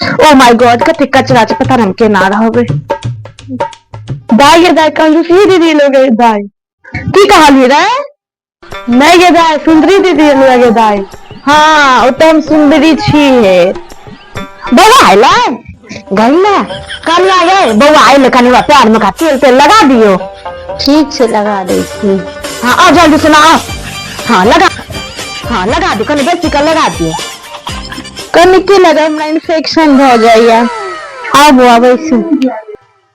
O my God, कते कचरा छै, पता नहि हम केना रहबै। दाइ गे दाइ, कंजूसी दीदी एलो गे दाइ। की कहलियै रे? नहि गे दाइ, सुंदरी दीदी एलो गे दाइ। हँ, ओ तऽ हम सुंदरी छी। हे बौआ अयलै गैला कनिया गे, बौआ अयलै, कनि ओकरा पैर मे तेल तेल लगा दियौ। ठीक छै, लगा दै छी। हँ, आ जल्दी से ना। हँ लगा, हँ लगा दियौ, कनि बेसी कऽ लगा दियौ। कनि की लगा, हमरा इन्फेक्शन भऽ जाइया। आउ बौआ, बैसू।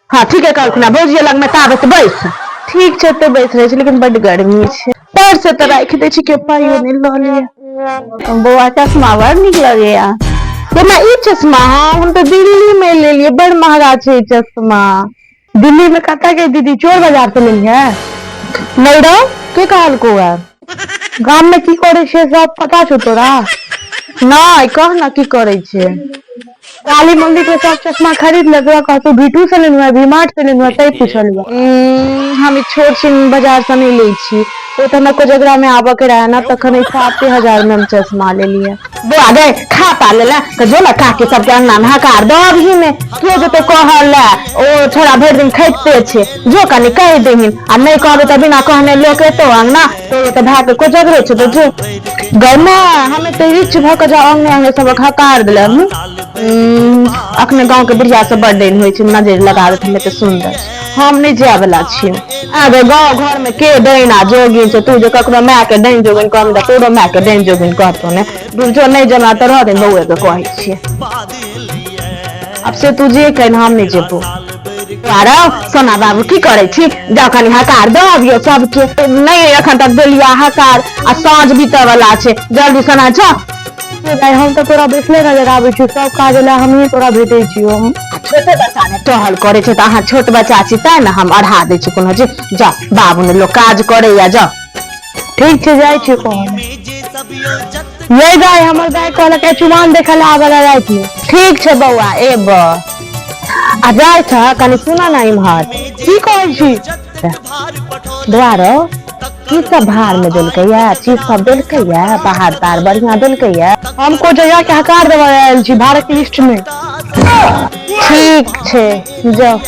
हँ ठीके कहलखुन, भौजी लगमे ताबत बैस। ठीक छै, तऽ बैस रहै छी, लेकिन बड्ड गर्मी छै। पर्स तऽ राखि दै छी, केओ पाइयो नहि लऽ लिअ। बौआ, चश्मा बड़ नीक लगैया। केना ई चश्मा? हँ, हम तऽ दिल्ली मे लेलियै, बड़ महगा छै ई चश्मा। दिल्ली में कतऽ के दीदी, चोर बाजार से लेलियै? नहि रौ, के कहलकौ है? गाम में की करै छै सब पता छौ तोरा? नहि, कह ने की करै छै? काली मंदिर के सब चश्मा खरीद ले, तोरा कहतो भी से लेलहुँ, भी मार्ट से लेलहुँ, तै पूछलहुँ। हम ई छोट छिन बाजार से नहि लै छी। ओ तऽ हमरा कोजगरा में आबऽ के रहे ने, तखन 7,000 में हम चश्मा लेलियै। बौआ गए, खा पा लेला तऽ जो ने काकी सबके अंगना में हकार दऽ अबही ने। के जेतै कहऽ लए? ओ छोड़ा भरि दिन खैते छै। जो कनि कहि दहीन, आ नहि कहबै तऽ बिना कहने लोक एतौ अंगना? तो तऽ भाय के कोजगरे छै, तऽ जो गए ने। हमे तऽ रिच भऽ कऽ जाउ अंगने अंगने सबक हकार देले। अखने गाँव के बुढ़िया सब बड़ डाइन होइ छै, नजरि लगा देत। हमे तऽ सुन्दर छी, हम नहि जाय वाला छियै। आगे गाँव घर में के डाइन आ जोगिन छै? तू जे ककरो माय के डाइन जोगिन कहबी तऽ तोरो माय के डाइन जोगिन कहतौ ने। जो नहि जेना तऽ रह दे, बौए के कहै छियै। आब से तू जे कहि, हम नहि जेबो। आरो सोना बाबू, की करै छी? जाउ कनि हकार दऽ अबियौ सबके। नहि एखन तक देलियै हकार आ साँझ बीतऽ वाला छै। जल्दी सोना छौ। दाइ, हम तऽ तोरा बैसले नजर आबै छियौ, सब काज लए हमही तोरा भेटै छियौ। हम छोटे बच्चा ने टहल करै छै, तऽ अहाँ छोट बच्चा छी तैं ने हम अढ़ा दै छी। कोनो चीज जाउ बाबू ने, लोक काज करैया, जाउ। ठीक छै, जाइ छियौ कहऽ। ये दाइ, हमर दाइ कहलक चुमान देखऽ लए आबऽ लए रातिमे। ठीक छै बौआ, एब आ जाइ छ। कनि सुन ने इम्हर। की कहै छी? द्वारो की सब भार में देलकै या, चीज सब देलकै या, पहाड़ तार बढ़िया देलकै या? हम कोजगरा के हकार देबऽ आयल छी, भारत के लिस्ट में। ठीक छै, जाउ।